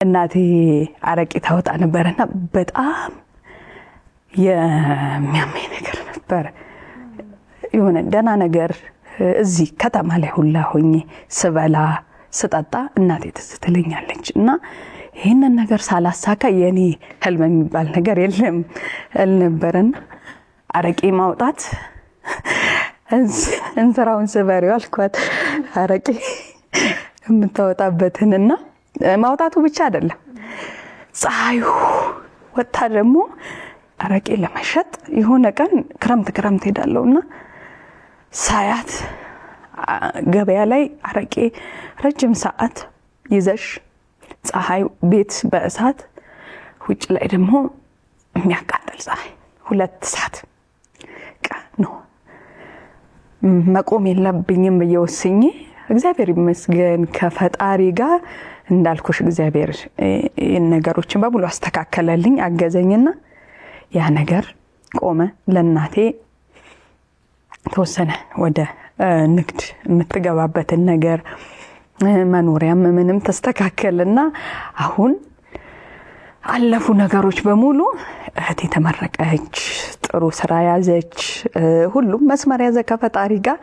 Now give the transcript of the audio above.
እናቴ አረቄ ታወጣ ነበረና በጣም የሚያመኝ ነገር ነበረ። የሆነ ደህና ነገር እዚህ ከተማ ላይ ሁላ ሆኜ ስበላ ስጠጣ እናቴ ትዝ ትለኛለች እና ይህንን ነገር ሳላሳካ የኔ ህልም የሚባል ነገር የለም እል ነበረና አረቄ ማውጣት እንስራውን ስበሪው አልኳት። አረቄ የምታወጣበትን እና ማውጣቱ ብቻ አይደለም፣ ፀሐዩ ወጥታ ደግሞ አረቄ ለመሸጥ የሆነ ቀን ክረምት ክረምት ሄዳለሁ እና ሳያት ገበያ ላይ አረቄ ረጅም ሰዓት ይዘሽ ፀሐይ ቤት በእሳት ውጭ ላይ ደግሞ የሚያቃጥል ፀሐይ 2 ሰዓት ነው መቆም የለብኝም ብዬ ወስኜ እግዚአብሔር ይመስገን ከፈጣሪ ጋር እንዳልኩሽ እግዚአብሔር ነገሮችን በሙሉ አስተካከለልኝ፣ አገዘኝና ያ ነገር ቆመ። ለእናቴ ተወሰነ ወደ ንግድ የምትገባበትን ነገር መኖሪያም ምንም ተስተካከለና አሁን አለፉ ነገሮች በሙሉ። እህቴ ተመረቀች፣ ጥሩ ስራ ያዘች፣ ሁሉም መስመር ያዘ ከፈጣሪ ጋር።